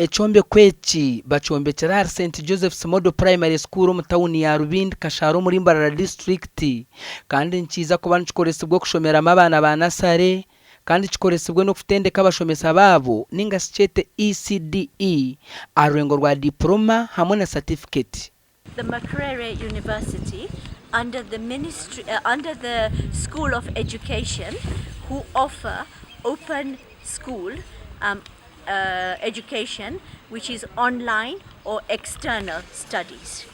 Ekyombeko eki bakyombekire ahari Saint Joseph's Model Primary School omu tauni ya Rubindi, Kashara omuri Mbarara disiturikiti kandi nikiija kuba nikikoresibwa okushomeramu abaana ba nasare kandi kikoresibwe n'okutendeka abashomesa baabo ninga shi kyete ECDE aha rurengo rwa diporoma hamwe na satifiketi. The Makerere University under the ministry under the school of education who offer open school um, uh, education which is online or external studies.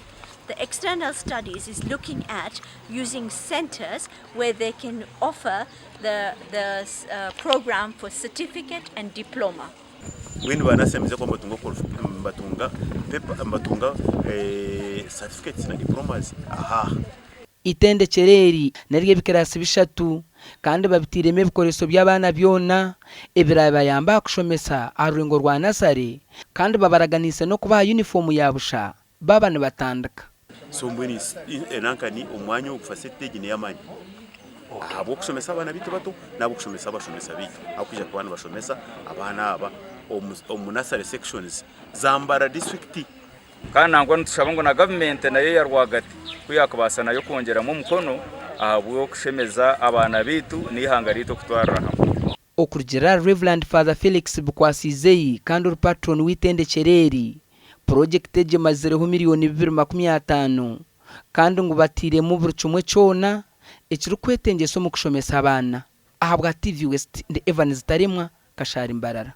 The external studies is looking at using centers where they can offer the, the uh, program for certificate and diploma. Mbwenu banasemize kuba nibatunga nibatunga paper nibatunga certificates na diplomas aha. Itendekyero eri n'ery'ebikiraasi bishatu kandi babiteiremu ebikoreso by'abaana byona ebiraabayambe aha kushomesa aha rurengo rwa nasare kandi babaraganiise n'okubaha yunifoomu ya busha baaba nibatandika. So mbwenu enanka ni omwanya ogu facility egi neyamani ahabw'okushomesa abaana baitu bato n'ahabw'okushomesa abashomesa baitu abakwija kuba nibashomesa abaana aba omu nursery sections za Mbarara district. Kandi nangwa nitushaba ngu na gavumenti nayo eya rwagati ku yaakubaasa nayo kwongyeramu omukono ahabw'okushemeza abaana baitu n'eihanga ryaitu okutwarira hamwe. Okurugiirira ahari Rev. Father Felix Bukwasizeyi kandi ori Patron w'eitendekyero eri, purogyekiti egi emazireho miriyoni 250 kandi ngu batairemu buri kimwe kyona ekirikwetengyesa omu kushomesa abaana. Ahabwa TV West, ndi Evans Taremwa, Kashari Mbarara.